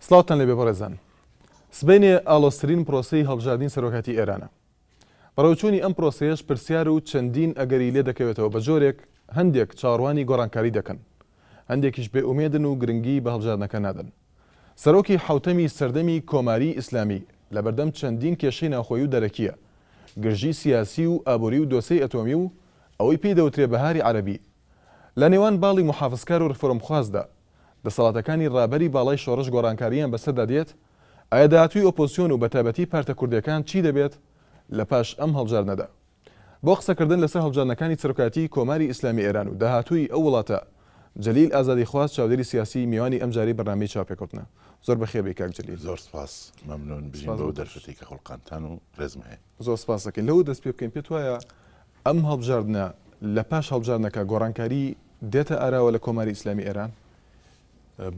سڵاوتان لێبێ بەڕێزان. سبەینێ ئاڵۆزترین پرۆسەی هەڵبژاردنی سەرۆکاتی ئێرانە. بەڕێوەچوونی ئەم پرۆسەیەش پرسیار و چەندین ئەگەری لێ دەکەوێتەوە بە جۆرێک هەندێک چاوەڕوانی گۆڕانکاری دەکەن، هەندێکیش بێ ئومێدن و گرنگی بە هەڵبژاردنەکە نادەن. سەرۆکی حەوتەمی سەردەمی کۆماری ئیسلامی لەبەردەم چەندین کێشەی ناوخۆیی و دەرەکییە، گرژی سیاسی و ئابووری و دۆسێی ئەتۆمی و ئەوەی پێی دەوترێ بەهاری عەرەبی لە نێوان باڵی موحافزکار و ڕیفۆرمخوازدا، دەسەڵاتەکانی ڕابەری باڵای شۆڕش گۆڕانکارییان بەسەردا دێت، ئایا داهاتووی ئۆپۆزسیۆن و بەتایبەتی پارتە کوردییەکان چی دەبێت لە پاش ئەم هەڵبژاردنەدا؟ بۆ قسەکردن لەسەر هەڵبژاردنەکانی سەرۆکایەتیی کۆماری ئیسلامی ئێران و داهاتووی ئەو وڵاتە، جەلیل ئازادیخواز چاودێری سیاسی میوانی ئەمجارەی بەرنامەی چاوپێکەوتنە. زۆر بەخێر بێی کاک جەلیل. زۆر سپاس، مەمنوون، بژین سپاس بەو بۆ تۆش. دەرفەتەی کە خوڵقاندتان و ڕێزم هەیە. زۆر سپاس دەکەین. لەوە دەست پێ بکەین، پێت وایە ئەم هەڵبژاردنە لە پاش هەڵبژاردنەکە گۆڕانکاری دێتە ئاراوە لە کۆماری ئیسلامی ئێران؟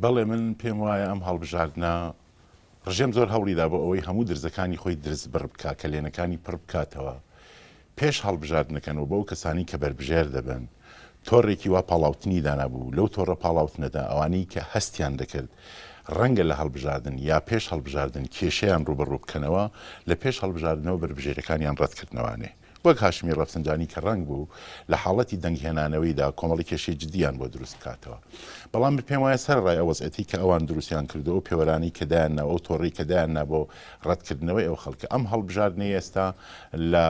بەڵێ من پێم وایە ئەم هەڵبژاردنە ڕژێم زۆر هەوڵیدا بۆ ئەوەی هەموو درزەکانی خۆی درز بڕ بکا، کەلێنەکانی پڕ بکاتەوە پێش هەڵبژاردنەکەن و بەو کەسانی کە بەربژێر دەبن تۆڕێکی وا پاڵاوتنی دانابوو، لەو تۆڕە پاڵاوتنەدا ئەوانەی کە هەستیان دەکرد ڕەنگە لە هەڵبژاردن یا پێش هەڵبژاردن کێشەیان ڕووبەڕوو بکەنەوە، لە پێش هەڵبژاردنەوە بەربژێرەکانیان ڕەتکردنەوانێ. وەک هاشمی ڕەفسنجانی کە ڕەنگ بوو لە حاڵەتی دەنگ هێنانەوەیدا کۆمەڵی کێشەی جدییان بۆ دروست بکاتەوە. بەڵام من پێم وایە سەرەڕای ئەو وەزعیەتەی کە ئەوان دروستیان کردو ئەو پێوەرانەی کە دایان نا و ئەو تۆڕەی کە دایان نا بۆ ڕەتکردنەوەی ئەو خەڵکە، ئەم هەڵبژاردنەی ئێستا لە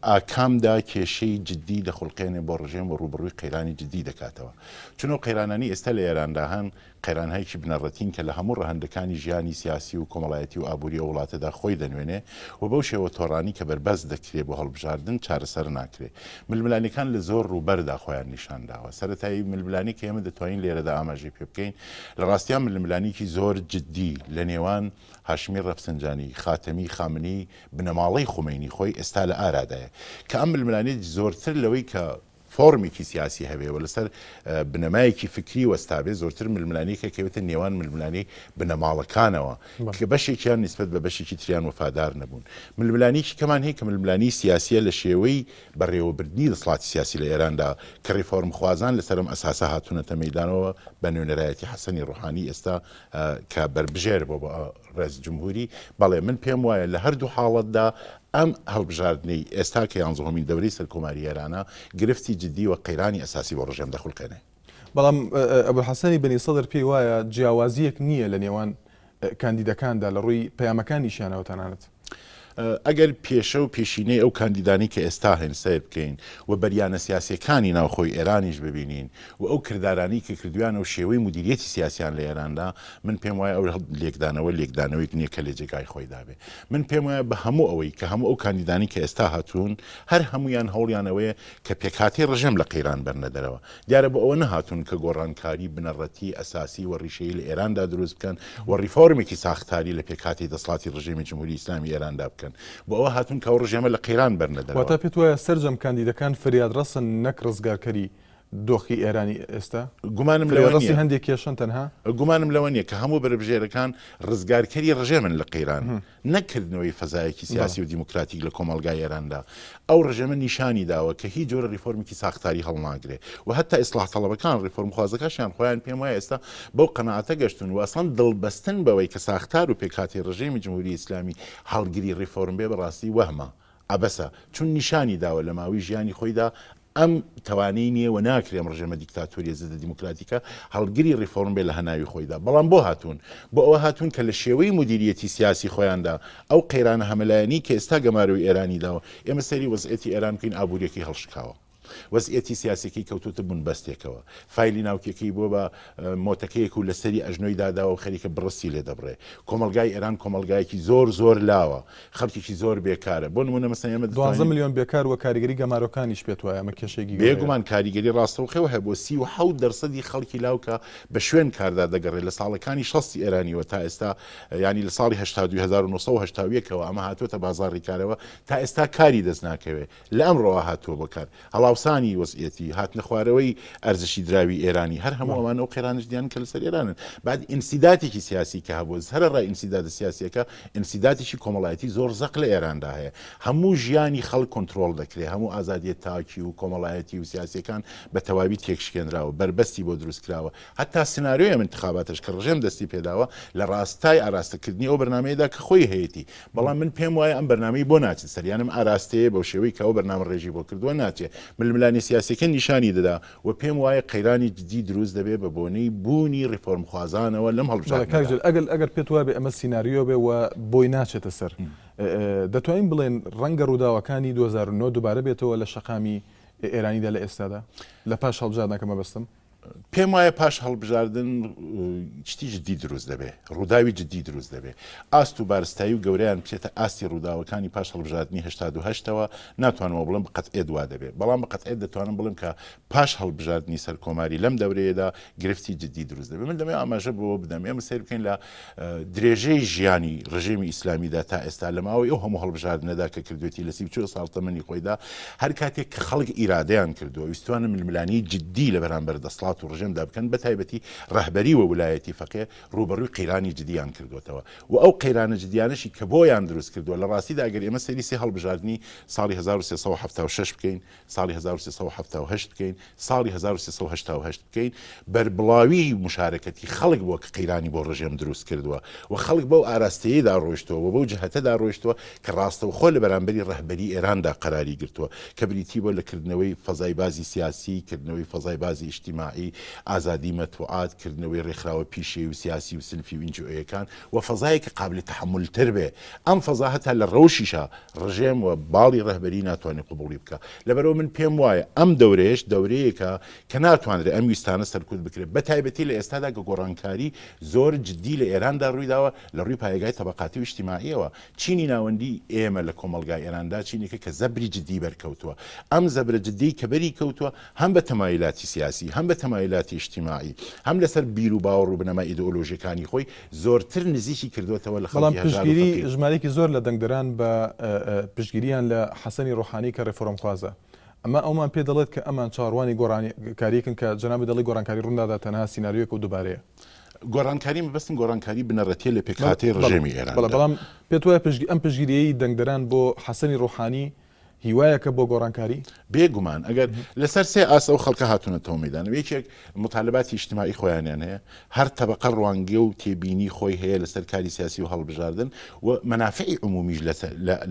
ئاکامدا کێشەی جدی دەخوڵقێنێ بۆ ڕژێم و ڕووبەڕووی قەیرانی جدی دەکاتەوە. چون ئەو قەیرانانەی ئێستا لە ئێراندا هەن قەیرانهایەکی بنەڕەتین کە لە هەموو ڕەهەندەکانی ژیانی سیاسی و کۆمەڵایەتی و ئابووری ئەو وڵاتەدا خۆی دەنوێنێ و بەو شێوە تۆڕانی کە بەربەست دەکرێ بۆ هەڵبژاردن چارەسەر ناکرێ. ململانێکان لە زۆر ڕووبەردا خۆیان نیشان داوە. سەرەتایی ململانێ کە ئێمە دەتوانین لێرەدا ئاماژەی پێ بکەین لە ڕاستیا ململانێکی زۆر جدی لە نێوان هاشمی ڕەفسنجانی، خاتەمی، خامنەیی، بنەماڵەی خومەینی خۆی ئێستا لە ئارادایە کە ئەم ململانێ زۆرتر لەوەی کە فۆرمێکی سیاسی هەبێ و لەسەر بنەمایەکی فکری وەستابێ زۆرتر ململانێکە کەوێتە نێوان ململانێی بنەماڵەکانەوە کە بەشێکیان نیسبەت بە بەشێکی تریان وەفادار نەبوون. ململانێکی کەمان هەیە کە ململانێی سیاسیە لە شێوەی بەڕێوەبردنی دەسەڵاتی سیاسی لە ئێراندا کە ڕیفۆرمخوازان لەسەر ئەم ئەساسە هاتوونەتە مەیدانەوە بە نوێنەرایەتی حەسەنی ڕۆحانی ئێستا کە بەربژێر بۆ بۆ ڕێز جمهوری، بەڵێ من پێم وایە لە هەردوو حاڵەتدا ئەم هەڵبژاردنەی ئێستا کە یانزەهەمین دەورەی سەرکۆماری ئێرانە گرفتی جدی و قەیرانی ئەساسی بۆ ڕژێم دەخولقێنێ. بەڵام ئەبولحەسەنی بەنی سەدر پێی وایە جیاوازییەک نییە لە نێوان کاندیدەکاندا لە ڕووی پەیامەکانیشیانەوە تەنانەت. ئەگەر پێشە و پێشینەی ئەو کاندیدانەی کە ئێستا هەن سەیر بکەین و بەریانە سیاسیەکانی ناوخۆی ئێرانیش ببینین و ئەو کردارانەی کە کردویانە و شێوەی مودیریەتی سیاسیان لە ئێراندا، من پێم وایە ئەو لێکدانەوە لێکدانەوەیەک نییە کە لە جێگای خۆیدا بێ. من پێم وایە بە هەموو ئەوەی کە هەموو ئەو کاندیدانەی کە ئێستا هاتوون هەر هەموویان هەوڵیان ئەوەیە کە پێکهاتەی ڕژێم لە قەیران بەرنە دەرەوە. دیارە بۆ ئەوە نەهاتوون کە گۆڕانکاری بنەڕەتی، ئەساسی و ڕیشەیی لە ئێراندا دروست بکەن و ڕیفۆرمێکی ساختاری لە پێکهاتەی دەسڵاتی ڕژێمی جمهوری ئیسلامی ئێراندا بکەن. بۆ ئەوە هاتوون کە ئەو ڕژێمە لە قەیران بەرنە دەرەوە. واتە پێت وایە سەرجەم کاندیدەکان فریادڕەسن نەک ڕزگارکەری دۆخی ئێرانی ئێستا؟ گومانم لەوە فریادڕەسی نییە. هەندێک کێشەن تەنها؟ گومانم لەوە نییە کە هەموو بەربژێرەکان ڕزگارکەری ڕژێمن لە قەیران. نەک کردنەوەی فەزایەکی سیاسی و دیموکراتیک لە کۆمەڵگای ئێراندا، ئەو ڕژێمە نیشانی داوە کە هیچ جۆرە ڕیفۆرمێکی ساختاری هەڵناگرێ و هەتا ئیسڵاح تەڵەبەکان، ڕیفۆرمخوازەکاشیان خۆیان پێم وایە ئێستا بەو قەناعەتە گەشتوون و ئەسڵەن دڵبەستن بەوەی کە ساختار و پێکهاتەی ڕژێمی جمهوری ئیسلامی هەڵگری ڕیفۆرم بێ بەڕاستی وەهمە، عەبەسە، چون نیشانی داوە لە ماوەی ژیانی خۆیدا ئەم توانەی نییە و ناکرێ ئەم ڕژێمە دیکتاتۆریە زدە دیموکراتیکە هەڵگری ڕیفۆرم بێ لە هەناوی خۆیدا. بەڵام بۆ هاتوون؟ بۆ ئەوە هاتوون کە لە شێوەی مودیریەتی سیاسی خۆیاندا ئەو قەیرانە هەمەلایەنەی کە ئێستا گەمارۆی ئێرانی داوە، ئێمە سەیری وەزعیەتی ئێران بکەین ئابووریەکەی هەڵشکاوە. وەزعیەتی سیاسیەکەی کەوتۆتە بنبەستێکەوە. فایلی ناوکیەکەی بووە بە مۆتەکەیەک و لەسەری ئەژنۆی داداوە و خەریکە بڕستی لێ دەبڕێ. کۆمەڵگای ئێران کۆمەڵگایەکی زۆر زۆر لاوە. خەڵکێکی زۆر بێکارە. بۆ نموونە مەسەلەن ئێمە 12 دەتوانین. ملیۆن بێکار و کاریگەری گەمارۆکانیش پێت وایە ئەمە کێشەیەکی گەورەیە؟ بێگومان کاریگەری ڕاستەوخۆی هەیە بۆ 37 دەرسەدی خەڵکی لاو کە بە شوێن کاردا دەگەڕێ لە ساڵەکانی شەستی ئێرانیوە تا ئێستا یانی لە ساڵی 82 1981 ەوە ئەمە هاتووەتە بازاڕی کارەوە تا ئێستا کاری دەست ناکەوێ لە ئەمڕۆوە هاتووە بۆ کار. هەڵاوسان. هەڵاوسانی وەزعیەتی، هاتنە خوارەوەی ئەرزشی دراوی ئێرانی، هەر هەموو ئەوانە ئەو قەیرانە جدیانەن کە لەسەر ئێرانن. بەعد ئینسیداتێکی سیاسی کە هەبووە، سەرەڕای ئینسیدادە سیاسییەکە، ئینسیداتێکی کۆمەڵایەتی زۆر زەق لە ئێراندا هەیە. هەموو ژیانی خەڵک کۆنترۆڵ دەکرێ، هەموو ئازادییە تاکی و کۆمەڵایەتی و سیاسییەکان بە تەواوی تێکشکێنراوە، بەربەستی بۆ دروست کراوە. هەتا سناریۆی ئەم ئینتخاباتەش کە ڕژێم دەستی پێداوە لە ڕاستای ئاراستەکردنی ئەو بەرنامەیەدا کە خۆی هەیەتی، بەڵام من پێم وایە ئەم بەرنامەی بۆ ناچێت سەر، یان ئەم ئاراستەیە بەو شێوەی کە ئەو بەرنامە ڕێژی بۆ کردووە ناچێ. ململانێ سیاسیەکە نیشانی دەدا و پێم وایە قەیرانی جدی دروست دەبێ بە بۆنەی بوونی ڕیفۆرمخوازانەوە لەم بەڵێ کاک هەڵبژاردنەدا. جەلیل ئەگەر ئەگەر پێت وابێ ئەمە سیناریۆ بێ و بۆی ناچێتە سەر، دەتوانین بڵێین ڕەنگە ڕووداوەکانی 2009 دووبارە بێتەوە لە شەقامی ئێرانیدا لە ئێستادا؟ لە پاش هەڵبژاردنەکە مەبەستم. پێم وایە پاش هەڵبژاردن شتی جدی دروست دەبێ، ڕووداوی جدی دروست دەبێ. ئاست و بارستایی و گەورەیان بچێتە ئاستی ڕووداوەکانی پاش هەڵبژاردنی 88ەوە، ناتوانم ئەوە بڵێم بە قەتعیەت وا دەبێ، بەڵام بە قەتعیەت دەتوانم بڵێم کە پاش هەڵبژاردنی سەرکۆماری لەم دەورەیەدا گرفتی جدی دروست دەبێ. من دەمەوێ ئاماژە بەوە بدەم ئێمە سەیر بکەین لە درێژەی ژیانی ڕژێمی ئیسلامیدا تا ئێستا لە ماوەی ئەو هەموو هەڵبژاردنەدا کە کردوێتی لە 34 ساڵ تەمەنی خۆیدا هەر کاتێک کە خەڵک ئیرادەیان کردووە ویستوانە ململانێی جدی لە بەرامبەر دەسڵات و ڕژێمدا بکەن بە تایبەتی ڕەهبەری و ولایەتی فەقێ ڕووبەڕووی قەیرانی جدیان کردوێتەوە و ئەو قەیرانە جدیانەشی کە بۆیان دروست کردووە لە ڕاستیدا ئەگەر ئێمە سەیری سێ هەڵبژاردنی ساڵی 1376 بکەین ساڵی 1378 بکەین ساڵی 1388 بکەین، بەربڵاویی موشارەکەتی خەڵک بووە کە قەیرانی بۆ ڕژێم دروست کردووە و خەڵک بەو ئاراستەیەدا ڕۆیشتووە و بەو جەهەتەدا ڕۆیشتووە کە ڕاستەوخۆ لە بەرامبەری ڕەهبەری ئێراندا قەراری گرتووە کە بریتی بووە لە کردنەوەی فەزای بازی سیاسی، کردنەوەی فەزای بازی ئیجتیماعی، ئازادی مەتبوعات، کردنەوەی ڕێکخراوە پیشەیی و سیاسی و سنفی و ئینجئۆیەکان و فەزایەک کە قابل تەحەمولتر بێ. ئەم فەزا هەتا لە ڕەوشیشا ڕژێم و باڵی ڕەهبەری ناتوانێ قبوڵی بکا. لەبەرئەوە من پێم وایە ئەم دەورەیەش دەورەیەکە کە ناتوانرێت ئەم ویستانە سەرکوت بکرێت، بەتایبەتی لە ئێستادا کە گۆڕانکاری زۆر جدی لە ئێراندا ڕوویداوە لە ڕووی پایەگای تەبەقاتی و ئیجتیماعییەوە. چینی ناوەندی ئێمە لە کۆمەڵگای ئێراندا چینێکە کە زەبری جدی بەرکەوتووە. ئەم زەبرە جدیەی کە بەری کەوتووە هەم بە تەمایلاتی سیاسی، هەم بە تەمایلاتی ئیجتیماعی، هەم لەسەر بیروباوەڕ و بنەما ئیدئۆلۆژییەکانی خۆی زۆرتر نزیکی کردووەتەوە لە بەڵام خەڵکی هەژار و پشتگیری فەقیر. ژمارەیەکی زۆر لە دەنگدەران بە پشتگیریان لە حەسەنی ڕۆحانی کە ڕێفۆرمخوازە. ئەمە ئەومان پێ دەڵێت کە ئەمان چاوەڕوانی گۆڕانکارییەکن کە جەنابت دەڵێی گۆڕانکاری ڕوونادات تەنها سیناریۆیەکە و دووبارەیە. گۆڕانکاری مەبەستم گۆڕانکاری بنەڕەتیە لە پێکهاتەی ڕژێمی ئێراندا. بەڵێ بەڵام پێت وایە ئەم پشتگیرییەی دەنگدەران بۆ حەسەنی ڕۆحانی هیوایەکە بۆ گۆڕانکاری؟ بێ گومان ئەگەر لەسەر سێ ئاست ئەو خەڵکە هاتوونەتەوە مەیدانەوە، یەکێک موتالباتی ئیجتیماعی خۆیانیان هەیە، هەر تەبەقە ڕوانگە و تێبینی خۆی هەیە لەسەر کاری سیاسی و هەڵبژاردن و مەنافعی عمومیش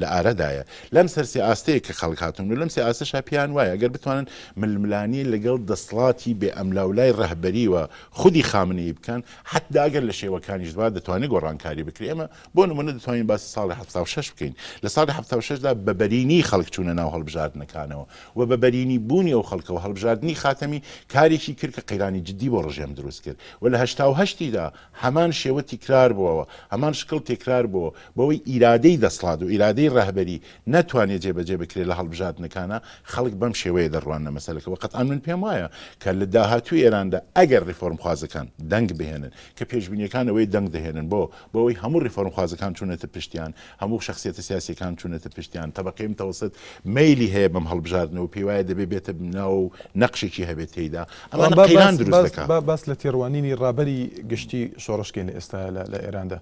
لە ئارەدایە. لەم سەر سێ ئاستەیە کە خەڵک هاتوون و لەم سێ ئاستەشا پێیان وایە ئەگەر بتوانن ململانێ لەگەڵ دەسڵاتی بێ ئەملاولای ڕەهبەری و خودی خامنەیی بکەن، حەتتا ئەگەر لە شێوەکانیشدا دەتوانێت گۆڕانکاری بکرێت. ئێمە بۆ نموونە دەتوانین باسی ساڵی 76 بکەین. لە ساڵی 76 دا بە بەرینی خەڵک چوونە ناو هەڵبژاردنەکانەوە و بە بەرینی بوونی ئەو خەڵکەوە هەڵبژاردنی خاتەمی کارێکی کرد کە قەیرانی جدی بۆ ڕژێم دروست کرد و لە 88 دا هەمان شێوە تیکرار بووەوە، هەمان شکڵ تێکرار بووەوە بەوەی ئیرادەی دەسڵات و ئیرادەی ڕەهبەری نەتوانێت جێبەجێ بکرێت لە هەڵبژاردنەکانا، خەڵک بەم شێوەیە دەڕواننە مەسەلەکە و قەتعەن من پێم وایە کە لە داهاتووی ئێراندا ئەگەر ڕیفۆرمخوازەکان دەنگ بهێنن کە پێشبینیەکان ئەوەی دەنگ دەهێنن بۆ بۆ ئەوەی هەموو ڕیفۆرمخوازەکان چوونەتە پشتیان، هەموو شەخسیەتە سیاسیەکان چوونەتە پشتیان، تەبەقەی متەوەسەت مەیلی هەیە بەم هەڵبژاردنەوە و پێی وایە دەبێ بێتە ناوە و نەقشێکی هەبێت تێیدا، بەڵام ئەمانە با قەیران باس دروست باس دەکا. با باس لە تێڕوانینی ڕابەری گشتی شۆڕش کەین لە ئێستا لە لە ئێراندا.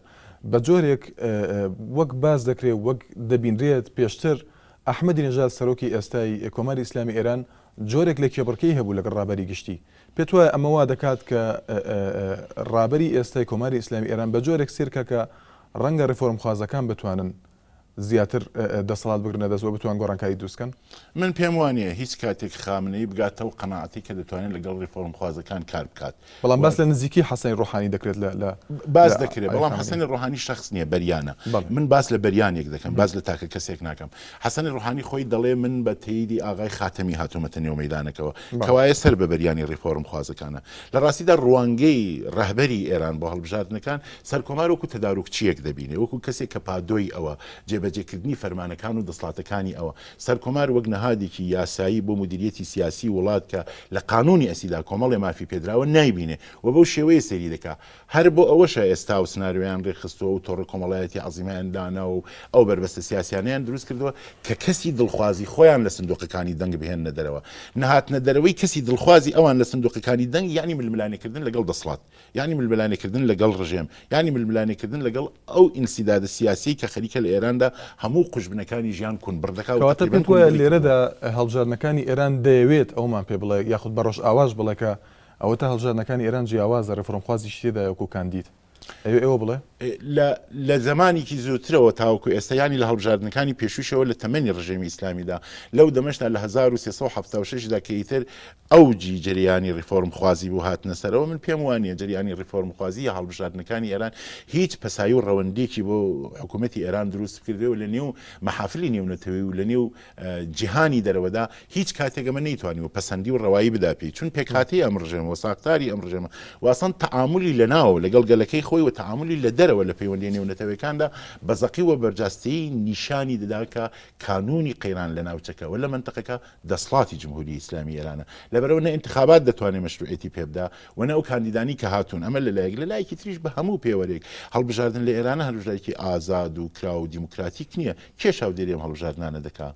بە جۆرێک وەک باس دەکرێ و وەک دەبینرێت پێشتر ئەحمەدی نەژاد سەرۆکی ئێستای کۆماری ئیسلامی ئێران جۆرێک لە کێبڕکێی هەبوو لەگەڵ ڕابەری گشتی. پێت وایە ئەمە وا دەکات کە ڕابەری ئێستای کۆماری ئیسلامی ئێران بە جۆرێک سەیر کا کە ڕەنگە ڕیفۆرمخوازەکان بتوانن زیاتر دەسەڵات بگرنە دەست و بتوان گۆڕانکاری دروست کەن؟ من پێم وا نییە هیچ کاتێک خامنەیی بگاتە ئەو قەناعەتەی کە دەتوانێت لەگەڵ ڕیفۆرمخوازەکان کار بکات. بەڵام باس لە نزیکی حەسەنی ڕۆحانی دەکرێت لە لە باس دەکرێت بەڵام حەسەنی ڕۆحانی شەخس نییە بەریانە من باس لە بەریانێک دەکەم باس لە تاکە کەسێک ناکەم حەسەنی ڕۆحانی خۆی دەڵێ من بە تەیدی ئاغای خاتەمی هاتوومەتە نێو مەیدانەکەوە کەوایە سەر بە بەریانی ڕیفۆرم خوازەکانە لە ڕاستیدا ڕوانگەی ڕەهبەری ئێران بۆ هەڵبژاردنەکان سەرکۆمار وەکو تەداروکچییەک دەبینێ وەکو کەسێک کە پادۆی ئەوە جێبەجێ. جێبەجێکردنی فەرمانەکان و دەسڵاتەکانی ئەوە. سەرکۆمار وەک نەهادێکی یاسایی بۆ مودیریەتی سیاسی وڵات کە لە قانوونی ئەسیدا کۆمەڵێ مافی پێدراوە نایبینێ و بەو شێوەیە سەیری دەکا. هەر بۆ ئەوەشە ئێستا و سناریۆیان رێکخستووە و تۆڕە کۆمەڵایەتی عەزیمەیان داناوە و ئەو بەربەستە سیاسیانەیان دروست کردووە کە کەسی دڵخوازی خۆیان لە سندوقەکانی دەنگ بهێننە دەرەوە. نەهاتنە دەرەوەی کەسی دڵخوازی ئەوان لە سندوقەکانی دەنگ یانی ململانێکردن لەگەڵ دەسڵات، یانی ململانێکردن لەگەڵ ڕژێم، یانی ململانێکردن لەگەڵ ئەو ئینسیدادە سیاسیەی کە خەریکە لە ئێراندا هەموو قوژبنەکانی ژیان کونبڕ دەکا و کەواتە تەقریبەن پێت وایە کونبڕی کردووە. لێرەدا هەڵبژاردنەکانی ئێران دەیەوێت ئەوەمان پێ بڵێ یاخود بە ڕۆژئاواش بڵێ کە ئەوەتا هەڵبژاردنەکانی ئێران جیاوازە، ڕێفۆرمخوازیشی تێدایە وەکوو کاندید. ئەوێ ئێوە بڵێ؟ لە لە زەمانێکی زووترەوە تاوەکو ئێستا یانی لە هەڵبژاردنەکانی پێشووشەوە لە تەمەنی ڕژێمی ئیسلامیدا لەو دەمەشدا لە 1376 دا کە ئیتر ئەوجی جەریانی ڕیفۆرمخوازی بوو هاتنە سەرەوە من پێم وانییە جەریانی ڕیفۆرمخوازی یا هەڵبژاردنەکانی ئێران هیچ پەسایی و ڕەوەندێکی بۆ حکوومەتی ئێران دروست بکردێ و لە نێو مەحافلی نێونەتەوەی و لە نێو جیهانی دەرەوەدا هیچ کاتێک ئەمە نەیتوانیوە پەسەندی و ڕەوایی بدا پێی، چون پێکهاتەی ئەم ڕژێمە و ساختاری ئەم ڕژێمە و ئەسڵەن تەعامولی لە ناوەوە لەگەڵ گەلەکەی خۆی و تەعامولی لە دەرەوە لە پەیوەندییە نێونەتەوەیەکاندا بە زەقی و بەرجاستەیی نیشانی دەدا کە کانوونی قەیران لە ناوچەکە و لە مەنتەقەکە دەسڵاتی جمهوری ئیسلامی ئێرانە. لەبەرئەوە نە ئینتخابات دەتوانێ مەشروعیەتی پێ بدا و نە ئەو کاندیدانەی کە هاتوون. ئەمە لە لایەک، لە لایەکی تریش بە هەموو پێوەرێک هەڵبژاردن لە ئێرانە هەڵبژاردنێکی ئازاد و کراوە و دیموکراتیک نییە. کێ چاودێری ئەم هەڵبژاردنانە دەکا؟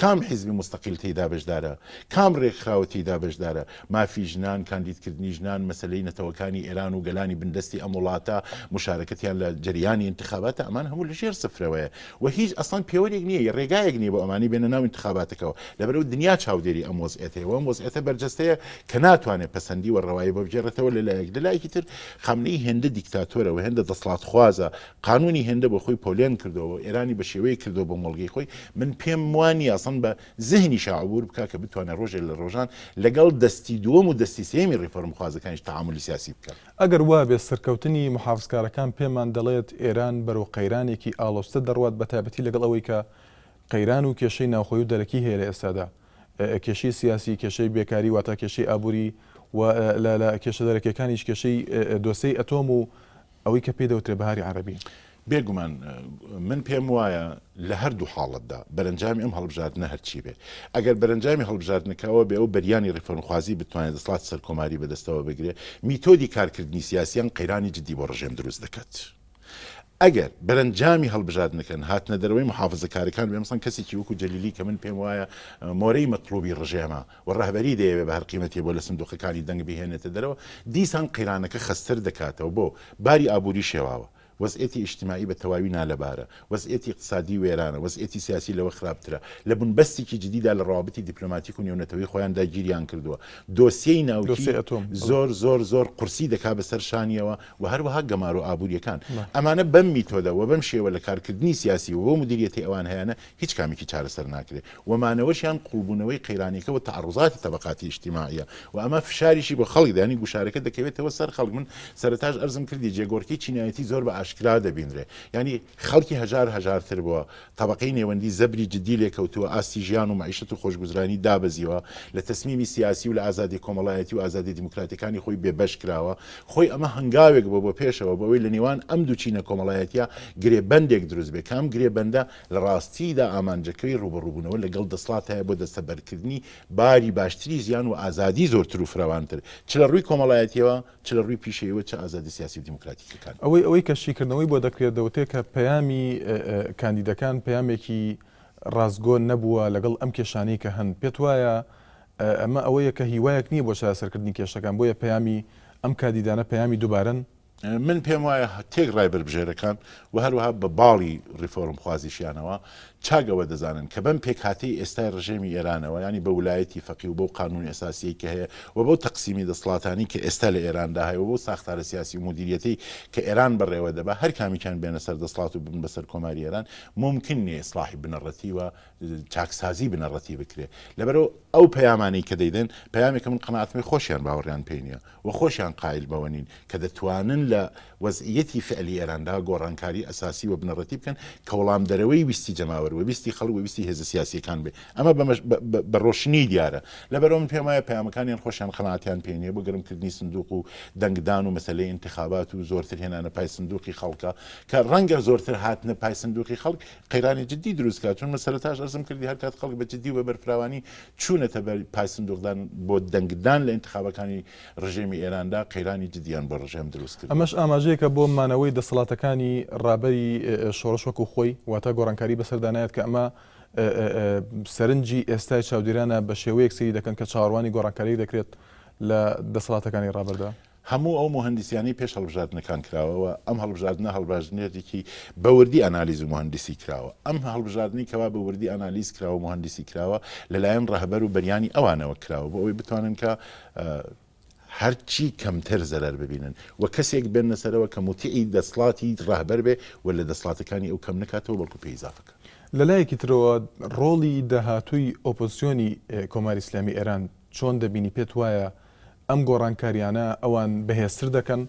کام حیزبی موستەقیل تێیدا بەشدارە؟ کام رێکخراوە تێیدا بەشدارە؟ مافی ژنان، کاندیدکردنی ژنان، مەسەلەی نەتەوەکانی ئێران و گەلانی بندەستی ئەم وڵاتە، موشارەکەتیان لە جەریانی ئینتخاباتە، ئەمان هەموو لە ژێر سفرەوەیە و هیچ ئەسڵەن پێوەرێک نییە، رێگایەک نییە بۆ ئەمانەی بێنە ناو ئینتخاباتەکەوە. لەبەرئەوە دنیا چاودێری ئەم وەزعیەتەیە و ئەم وەزعیەتە بەرجەستەیە کە ناتوانێ پەسەندی و رەوایی بۆ بگێڕێتەوە لە لایەک، لە لایەکی تر خامنەیی هێندە دیکتاتۆرە و هێندە دەسڵاتخوازە قانونی هێندە بۆ خۆی پۆلێن کردووە و ئێرانی بە شێوەیەک کردووە بۆ مۆڵگەی خۆی، من پێم وا نییە ئەسڵەن بە زهنیشا عبور بکا کە بتوانێ ڕۆژێ لە ڕۆژان لەگەڵ دەستی دووەم و دەستی سێیەمی ڕیفۆرمخوازەکانیش تەعامولی سیاسی بکا. ئەگەر وا بێت سەرکەوتنی موحافزکارەکان پێمان دەڵێت ئێران بەرەو قەیرانێکی ئاڵۆزتر دەڕوات بەتایبەتی لەگەڵ ئەوەی کە قەیران و کێشەی ناوخۆی و دەرەکی هەیە لە ئێستادا کێشەی سیاسی، کێشەی بێکاری واتە کێشەی ئابووری و لە لە کێشە دەرەکیەکانیش کێشەی دۆسێی ئەتۆم و ئەوەی کە پێی دەوترێ بەهاری عەرەبی. بێگومان من پێم وایە لە هەردوو حاڵەتدا بەرەنجامی ئەم هەڵبژاردنە هەرچی بێ، ئەگەر بەرەنجامی هەڵبژاردنەکە ئەوە بێ ئەو بەریانی ڕیفۆرمخوازی بتوانێ دەسەڵاتی سەرکۆماری بەدەستەوە بگرێ، میتۆدی کارکردنی سیاسیان قەیرانی جدی بۆ ڕژێم دروست دەکات. ئەگەر بەرەنجامی هەڵبژاردنەکەن هاتنە دەرەوەی موحافزەکارەکان بێ، مەسەڵەن کەسێکی وەکو جەلیلی کە من پێم وایە مۆرەی مەتڵوبی ڕژێمە و ڕەهبەری دەیەوێ بە هەر قیمەتێ بۆ لە سندوقەکانی دەنگ بهێنێتە دەرەوە، دیسان قەیرانەکە خەستتر دەکاتەوە. بۆ؟ باری ئابووری شێواوە. وەزعیەتی ئیجتیماعی بە تەواوی نالەبارە، وەزعیەتی ئیقتسادی وێرانە، وەزعیەتی سیاسی لەوە خراپترە، لە بنبەستێکی جدیدا لە ڕەوابتی دیپلۆماتیک و نێونەتەوەی خۆیاندا گیریان کردووە، دۆسیەی ناوکی دۆسیەی ئەتۆم، بەڵێ. زۆر زۆر زۆر قورسی دەکا بەسەر شانیەوە و هەروەها گەمارۆ ئابووریەکان. ئەمانە بەم میتۆدە و بەم شێوە لە کارکردنی سیاسی و بەو مودیریەتەی ئەوان هەیانە هیچ کامێکی چارەسەر ناکرێ و مانەوەشیان قوڵبوونەوەی قەیرانێکە و تەعەڕوزاتی تەبەقاتی ئیجتیماعیە و ئەمە فشاریشی بۆ خەڵک دانی گوشارەکە دەکەوێتەوە سەر خەڵک من سەرەتاش ئەرزم کردی جێگۆڕکێی چینایەتی زۆر بە ئاشکرا دەبینرێ یانی خەڵکی هەژار هەژارتر بووە تەبەقەی نێوەندی زەبری جدی لێکەوتووە ئاستی ژیان و مەعیشەت و خۆشگوزرانی دابەزیوە لە تەسمیمی سیاسی و لە ئازادی کۆمەڵایەتی و ئازادی دیموکراتیەکانی خۆی بێبەش کراوە خۆی ئەمە هەنگاوێک بووە بۆ پێشەوە بۆ ئەوەی لە نێوان ئەم دوو چینە کۆمەڵایەتیە گرێ بەندێک دروست بێ کە ئەم گرێ بەندە لە ڕاستیدا ئامانجەکەی ڕووبەڕووبوونەوە لەگەڵ دەسڵات هەیە بۆ دەستەبەرکردنی باری باشتری ژیان و ئازادی زۆرتر و فرەوانتر چ لە ڕووی کۆمەڵایەتیەوە چ لە ڕووی پیشەیەوە چ ئازادی سیاسی و دیموکراتیکەکان. ئەوەی ئەوەی کە شیکردنەوەی بۆ دەکرێت دەوترێت کە پەیامی کاندیدەکان پەیامێکی ڕاستگۆ نەبووە لەگەڵ ئەم کێشانەی کە هەن پێت وایە ئەمە ئەوەیە کە هیوایەک نییە بۆ چارەسەرکردنی کێشەکان بۆیە پەیامی ئەم کاندیدانە پەیامی دووبارەن؟ من پێم وایە تێکڕای بەربژێرەکان و هەروەها بە باڵی ڕیفۆرمخوازیشیانەوە چاک ئەوە دەزانن کە بەم پێکهاتەی ئێستای ڕژێمی ئێرانەوە یانی بە ولایەتی فەقی و بەو قانوونی ئەساسیەی کە هەیە و بەو تەقسیمی دەسڵاتانی کە ئێستا لە ئێراندا هەیە و بەو ساختارە سیاسی و مودیریەتەی کە ئێران بەڕێوە دەبا هەر کامیکیان بێنە سەر دەسڵات و ببن بە سەرکۆماری ئێران مومکن نیە ئیسڵاحی بنەڕەتی و چاکسازی بنەڕەتی بکرێ لەبەرئەوە. ئەو پەیامانەی کە دەیدەن پەیامێکە من قەناعەتم هەیە خۆشیان باوەڕیان پێی نییە و خۆشیان قایل بەوە نین کە دەتوانن لە وەزعیەتی فعلی ئێراندا گۆڕانکاری ئەساسی و بنەڕەتی بکەن کە وەڵامدەرەوەی ویستی جەماوەر و ویستی خەڵک و ویستی هێزە سیاسییەکان بێ. ئەمە بە ڕۆشنی دیارە. لەبەرئەوە من پێم وایە پەیامەکانیان خۆشیان قەناعەتیان پێ نییە بۆ گەرمکردنی سندوق و دەنگدان و مەسەلەی ئینتخابات و زۆرتر هێنانە پای سندوقی خەڵکە کە ڕەنگە زۆرتر هاتنە پای سندوقی خەڵک قەیرانی جدی دروست کات چون من سەرەتاش ئەرزم کردی هەر کات خەڵک بە جدی و بە بەرفراوانی چوونەتە بەر پای سندوقدان بۆ دەنگدان لە ئینتخابەکانی ڕژێمی ئێراندا قەیرانی جدیان بۆ ڕژێم دروست کردووە. ئەمەش ئاماژەیەکە بۆ مانەوەی دەسەڵاتەکانی ڕابەری شۆڕش وەکو خۆی، واتە گۆڕانکاری بەسەردا نایەت کە ئەمە سەرنجی ئێستای چاودێرانە بە شێوەیەک سەیری دەکەن کە چاوەڕوانی گۆڕانکارییەک دەکرێت لە دەسەڵاتەکانی ڕابەردا. هەموو ئەو موهەندیسیانەی پێش هەڵبژاردنەکان کراوە و ئەم هەڵبژاردنە هەڵباژنێتێکی بە وردی ئانالیز و موهەندیسی کراوە. ئەم هەڵبژاردنەی کەوا بە وردی ئانالیز کراوە و موهەندیسی کراوە لەلایەن ڕەهبەر و بەریانی ئەوانەوە کراوە بۆ ئەوەی بتوانن کە هەرچی کەمتر زەرەر ببینن و کەسێک بێننە سەرەوە کە موتیعی دەسڵاتی ڕەهبەر بێ و لە دەسڵاتەکانی ئەو کەم نەکاتەوە بەڵکو پێی ئیزافە کات. لە لایەکی ترەوە ڕۆڵی داهاتووی ئۆپۆزسیۆنی کۆماری ئیسلامی ئێران چۆن دەبینی؟ پێت وایە ئەم گۆڕانکاریانە ئەوان بەهێزتر دەکەن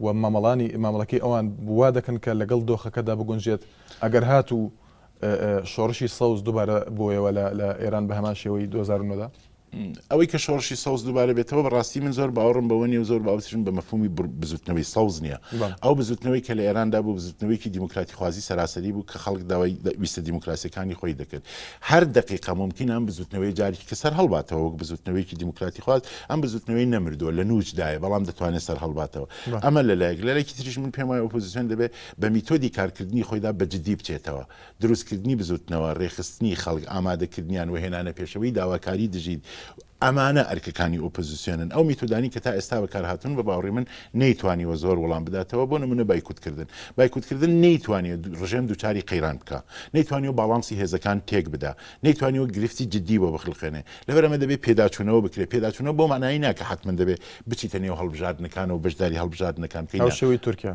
و مامەڵانی مامەڵەکەی ئەوان وا دەکەن کە لەگەڵ دۆخەکەدا بگونجێت ئەگەر هاتوو شۆڕشی سەوز دووبارە بۆیەوە لە ئێران بە هەمان شێوەی 2009 دا؟ ئەوەی کە شۆڕشی سەوز دووبارە بێتەوە بەڕاستی من زۆر باوەڕم بەوە نیە و زۆر باوەڕیشم بە مەفهومی بزوتنەوەی سەوز نییە. ئەو بزوتنەوەی کە لە ئێراندا بوو بزوتنەوەیەکی دیموکراتیخوازی سەراسەری بوو کە خەڵک داوای ویستە دیموکراسیەکانی خۆی دەکرد. هەر دەقیقە مومکینە ئەم بزوتنەوەیە جارێکی کە سەرهەڵباتەوە وەک بزوتنەوەیەکی دیموکراتیخواز، ئەم بزوتنەوەی نەمردووە، لە نوچدایە، بەڵام دەتوانێت سەرهەڵباتەوە. ئەمە لە لایەک. لە لایەکی تریش من پێم وایە ئۆپۆزیسیۆن دەبێت بە میتۆدی کارکردنی خۆیدا بە جدی بچێتەوە. دروستکردنی بزوتنەوە، رێکخستنی خەڵک، ئامادەکردنیان و هێنانەپێشەوەی داواکاری دژی، ئەمانە ئەرکەکانی ئۆپۆزیسیۆنن. ئەو میتۆدانەی کە تا ئێستا بەکارهاتوون بە باوەڕی من نەیتوانیوە زۆر وەڵام بداتەوە، بۆ نموونە بایکوتکردن. بایکوتکردن نەیتوانیوە ڕژێم دووچاری قەیران بکا، نەیتوانیوە باڵانسی هێزەکان تێک بدا، نەیتوانیوە گرفتی جدی بۆ بخلقێنێ. لەبەر ئەمە دەبێ پێداچوونەوە بکرێ. پێداچوونەوە بەو مانایەی نا کە حەتمەن دەبێ بچیتە نێو هەڵبژاردنەکانەوە و بەشداری هەڵبژاردنەکان بکەی، نا. هاوشێوەی تورکیا.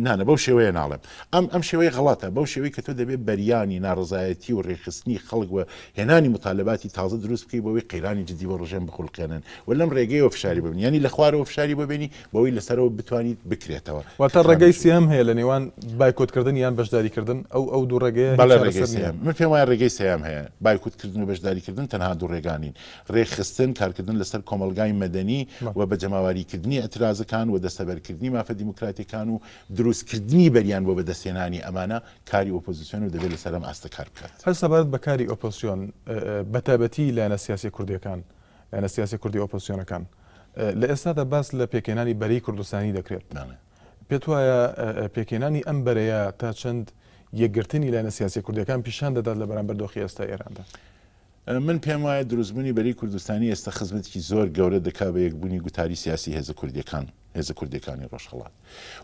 نا نا بەو شێوەیە ناڵێم. ئەم ئەم شێوەیە غەڵەتە. بەو شێوەی کە تۆ دەبێ بەریانی ناڕەزایەتی و ڕێکخستنی خەڵک و هێنانی موتالەباتی تازە دروست بکەی بۆ ئەوەی قەیرانی جدی بۆ ڕژێم بخولقێنن و لەم ڕێگەیەوە فشاری بۆ بێنی. یانی لە خوارەوە فشاری بۆ بێنی بۆ ئەوەی لە سەرەوە بتوانیت بکرێتەوە. واتە ڕێگەی سێهەم هەیە لە نێوان بایکۆتکردن یان بەشداریکردن، ئەو ئەو دوو ڕێگەیە هیچ بەڵێ ڕێگەی چارەسەر نییە. سێهەم. من پێم وایە ڕێگەی سێهەم هەیە. بایکۆتکردن و بەشداریکردن تەنها دوو ڕێگا نین. ڕێکخستن، کارکردن لەسەر کۆمەڵگای مەدەنی و بە جەماواریکردنی ئیعترازەکان و دەستەبەرکردنی مافە دیموکراتیەکان و دروستکردنی بەریان بۆ بەدەستهێنانی ئەمانە کاری ئۆپۆزیسیۆنە و دەبێت لەسەر ئەم ئاستە کار بکات. هەر سەبارەت بە کاری ئۆپۆزسیۆن بەتایبەتی لایەنە سیاسیە کوردیەکان، لایەنە سیاسیە کوردی ئۆپۆزسیۆنەکان، لە ئێستادا باس لە پێکهێنانی بەرەی کوردستانی دەکرێت. پێت وایە پێکهێنانی ئەم بەرەیە تا چەند یەکگرتنی لایەنە سیاسیە کوردیەکان پیشان دەدات لە بەرامبەر دۆخی ئێستای ئێراندا؟ من پێم وایە دروستبوونی بەرەی کوردستانی ئێستا خزمەتێکی زۆر گەورە دەکا بە یەکبوونی گوتاری سیاسی هێزە کوردیەکان، هێزە کوردیەکانی ڕۆژهەڵات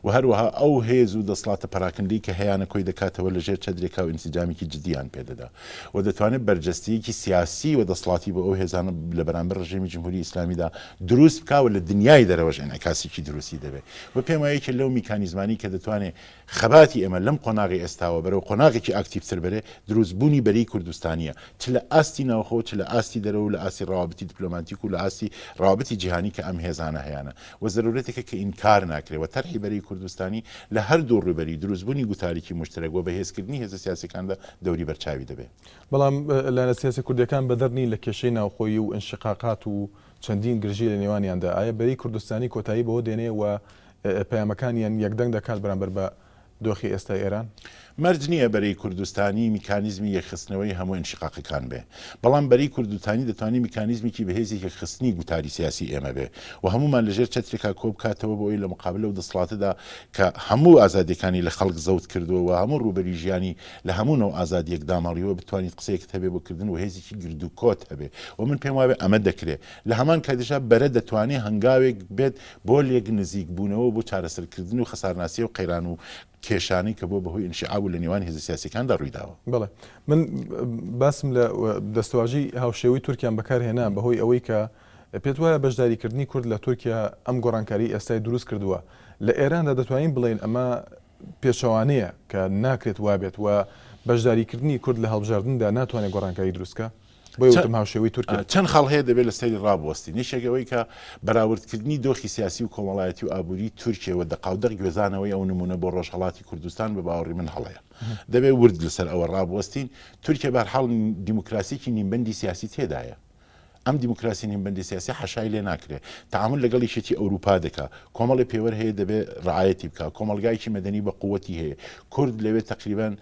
و هەروەها ئەو هێز و دەسڵاتە پەراکندەی کە هەیانە کۆی دەکاتەوە لە ژێر چەدرێکا و ئینسجامێکی جدیان پێ دەدا و دەتوانێت بەرجەستەیەکی سیاسی و دەسڵاتی بۆ ئەو هێزانە لە بەرامبەر ڕژێمی جمهوری ئیسلامیدا دروست بکا و لە دنیای دەرەوەش ئینعکاسێکی دروستی دەبێ و پێم وایە یەکێ لەو میکانیزمانەی کە دەتوانێ خەباتی ئێمە لەم قۆناغی ئێستاوە بەرەو قۆناغێکی ئاکتیڤتر بەرێ، دروستبوونی بەرەی کوردستانییە، چ لە ئاستی ناوخۆ و چ لە ئاستی دەرەوە و لە ئاستی ڕەوابتی دیپلۆماتیک و لە ئاستی ڕەوابتی جیهانی کە ئەم هێزانە هەیانە و زەرورەتێکە کە ئینکار ناکرێ و تەرحی بەرەی کوردستانی لە هەردوو ڕووبەری دروستبوونی گوتارێکی موشتەرەک و بەهێزکردنی هێزە سیاسیەکاندا دەوری بەرچاوی دەبێ. بەڵام لایەنە سیاسیە کوردیەکان بەدەر نین لە کێشەی ناوخۆیی و ئینشقاقات و چەندین گرژی لە نێوانیاندا، ئایا بەرەی کوردستانی کۆتایی بەوە دێنێ و پەیامەکانیان یەکدەنگ دەکات بەرامبەر بە دۆخی ئێستای ئێران؟ مەرج نییە بەرەی کوردستانی میکانیزمی یەکخستنەوەی هەموو ئینشیقاقەکان بێ، بەڵام بەرەی کوردتانی دەتوانێ میکانیزمێکی بەهێزی یەکخستنی گوتاری سیاسی ئێمە بێ و هەموومان لەژێر چەترێکا کۆبکاتەوە بۆ ئەوەی لە مقابل ئەو دەسڵاتەدا کە هەموو ئازادیەکانی لە خەڵک زەوت کردووە و هەموو ڕووبەری ژیانی لە هەموو نەو ئازادیەک داماڵیوە بتوانیت قسەیەکت هەبێ بۆ کردن و هێزێکی گردوکۆت هەبێ و من پێم وابێ ئەمە دەکرێ لە هەمان کاتیشا بەرە دەتوانێ هەنگاوێک بێت بۆ لێک نزیک بوونەوە و بۆ چارەسەرکردن و خەسارناسی ئەو قەیران و کێشانەی کە بۆ بەهۆی ئینشیعاب و لە نێوان هێزە سیاسیەکاندا ڕوویداوە. بەڵێ من باسم لە دەستەواژەی هاوشێوەی تورکیام بەکار هێنا بەهۆی ئەوەی کە پێت وایە بەشداریکردنی کورد لە تورکیا ئەم گۆڕانکاریەی ئێستای دروست کردووە لە ئێراندا دەتوانین بڵێین ئەمە پێچەوانەیە کە ناکرێت وابێت و بەشداریکردنی کورد لە هەڵبژاردندا ناتوانێت گۆڕانکاری دروست کا؟ بۆیە وتم هاوشێوەی تورکیا. چەند خاڵ هەیە دەبێت لەسەری ڕابوەستین، یەکێک ئەوەی کە بەراوردکردنی دۆخی سیاسی و کۆمەڵایەتی و ئابووری تورکیە و دەقاودەق گوێزانەوەی ئەو نموونە بۆ ڕۆژهەڵاتی کوردستان بە باوەڕی من هەڵەیە. دەبێت ورد لەسەر ئەوە ڕابوەستین. تورکیە بەهەرحاڵ دیموکراسییەکی نیمبەندی سیاسی تێدایە. ئەم دیموکراسی نیمبەندی سیاسی حەشای لێ ناکرێ. تەعامول لەگەڵ یەکێتی ئەوروپا دەکا. کۆمەڵێ پێوەر هەیە دەبێ ڕعایەتی بکا. کۆمەڵگایەکی مەدەنی بە قووەتی هەیە. کورد لەوێ تەقریبەن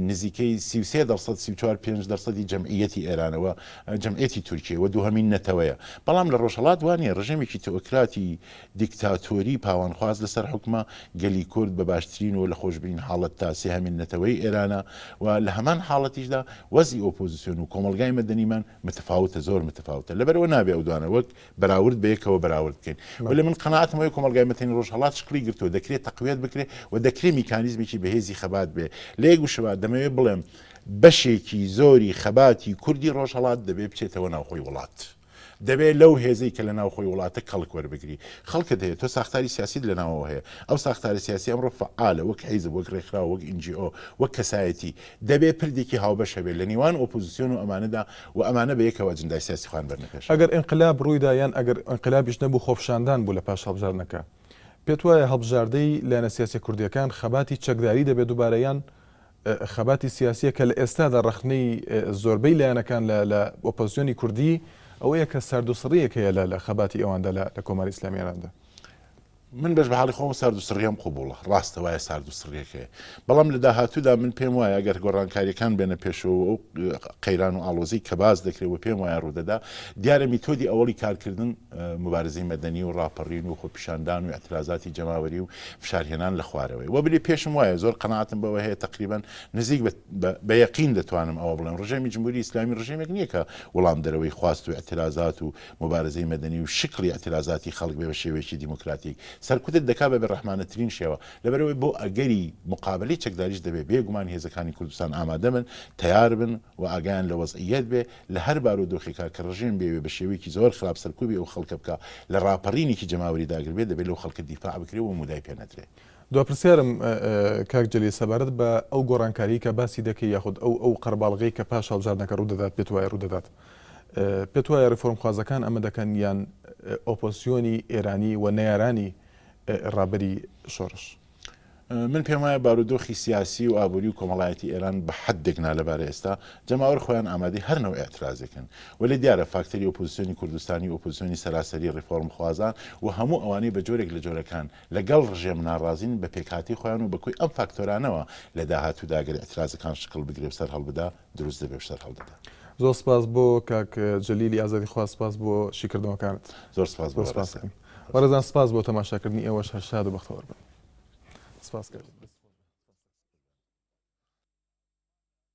نزیکەی 33 دەرسەد 34 پێنج دەرسەدی جەمعیەتی ئێرانە و جەمعیەتی تورکیە و دووهەمین نەتەوەیە. بەڵام لە ڕۆژهەڵات وا نییە. ڕژێمێکی تئۆکراتی دیکتاتۆری پاوانخواز لەسەر حوکمە، گەلی کورد بە باشترین و لە خۆشبرین حاڵەتدا سێهەمین نەتەوەی ئێرانە و لە هەمان حاڵەتیشدا وەزعی ئۆپۆزیسیۆن و کۆمەڵگای مەدەنیمان متفاوتە زۆر متفاوتە لەبەرئەوە نابێ ئەو دوانە وەک بەراورد بە یەکەوە بەراورد بکەین وەلێ من قەناعەتم ئەوەیە کۆمەڵگای مەدەنی ڕۆژهەڵات شکڵی گرتووە دەکرێت تەقویەت بکرێ و دەکرێ میکانیزمێکی بەهێزی خەبات بێ لە یەک وشەوە دەمەوێ بڵێم بەشێکی زۆری خەباتی کوردی ڕۆژهەڵات دەبێ بچێتەوە ناوخۆی وڵات. دەبێت لەو هێزەی کە لە ناوخۆی وڵاتە کەڵک وەربگری. خەڵکت هەیە، تۆ ساختاری سیاسیت لە ناوەوە هەیە. ئەو ساختارە سیاسیە ئەمڕۆ فەعالە، وەک حیزب، وەک ڕێکخراو، وەک NGO، وەک کەسایەتی. دەبێت پردێکی هاوبەش هەبێت لە نێوان ئۆپۆزیسیۆن و ئەمانەدا و ئەمانە بە یەکەوە ئەجندای سیاسی خۆیان بەرنە پێشەوە. ئەگەر ئینقلاب ڕوویدا یان ئەگەر ئینقلابیش نەبوو خۆپیشاندان بوو لە پاش هەڵبژاردنەکە، پێت وایە هەڵبژاردەی لایەنە سیاسیە کوردیەکان خەباتی چەکداری دەبێت دووبارە یان خەباتی سیاسیە کە لە ئێستادا ڕەخنەی زۆربەی لایەنەکان لە لە ئۆپۆزسیۆنی کوردی ئەوەیە کە ساردوسڕیەک هەیە لە لە خەباتی ئەواندا لە لە کۆماری ئیسلامی ئێراندا. من بەش بە حاڵی خۆم ساردوسڕیەم قبوڵە، ڕاستە وایە ساردوسڕیەک هەیە، بەڵام لە داهاتوودا من پێم وایە ئەگەر گۆڕانکاریەکان بێنە پێشەوە و ئەو قەیران و ئاڵۆزی کە باس دەکرێت و پێم وایە ڕوودەدا، دیارە میتۆدی ئەوەڵی کارکردن موبارزەی مەدەنی و ڕاپەڕین و خۆپیشاندان و ئیعترازاتی جەماوەری و فشارهێنان لە خوارەوەی وە بلی پێشم وایە زۆر قەناعەتم بەوە هەیە تەقریبەن نزیک بە یەقین دەتوانم ئەوە بڵێم ڕژێمی جمهوری ئیسلامی ڕژێمێک نییە کە وڵامدەرەوەی خواست و ئیعترازات و موبارزەی مەدەنی و شکڵی ئیعترازاتی خەڵک بێ بە شێوەیەکی دیموکراتیک سەرکوتت دەکا بە بێڕەحمانەترین شێوە لەبەرئەوەی بۆ ئەگەری موقابەلەی چەکداریش دەبێ بێ گومان هێزەکانی کوردستان ئامادە بن تەیار بن و ئاگایان لە وەزعییەت بێ لە هەر بارودۆخێکا کە ڕژێم بێوێ بە شێوەیەکی زۆر خراپ سەرکوبی ئەو خەڵکە بکا لە ڕاپەڕینێکی جەماوەریدا گەر بێ دەبێ لەو خەڵکە دیفاع بکرێ و مودای پێ نەدرێ. دوا پرسیارم کاک جەلیل سەبارەت بە ئەو گۆڕانکاریی کە باسی دەکەی یاخود ئەو ئەو قەرەباڵغەی کە پاش هەڵبژاردنەکە ڕوو دەدات پێت وایە ڕوو دەدات پێت وایە ڕیفۆرمخوازەکان ئەمە دەکەن یان ئۆپۆزسیۆنی ئێرانی و نەیارانی ڕابەری شۆڕش؟ من پێم وایە بارودۆخی سیاسی و ئابووری و کۆمەڵایەتی ئێران بە حەدێک نالەبارە ئێستا، جەماوەر خۆیان ئامادەی هەر نەوع ئیعترازێکن. وەلێ دیارە فاکتەری ئۆپۆزیسیۆنی کوردستانی و ئۆپۆزیسیۆنی سەراسەری ڕیفۆرمخوازان و هەموو ئەوانەی بە جۆرێک لە جۆرەکان لە گەڵ ڕژێم ناڕازین بە پێکهاتەی خۆیان و بە کۆی ئەم فاکتۆرانەوە لە داهاتوودا گەر ئیعترازەکان شکڵ بگرێ و سەرهەڵبدا دروست دەبێ و سەرهەڵدەدا. زۆر سپاس بۆ کاک جەلیلی ئازادیخواز سپاس بۆ شیکردنەوەکانت. زۆر سپاس بۆ بەڕێزتان. بەڕێزان سپاس بۆ تەماشاکردنی ئێوەش هەر شاد و بەختەوەر بن. سپاس کاک.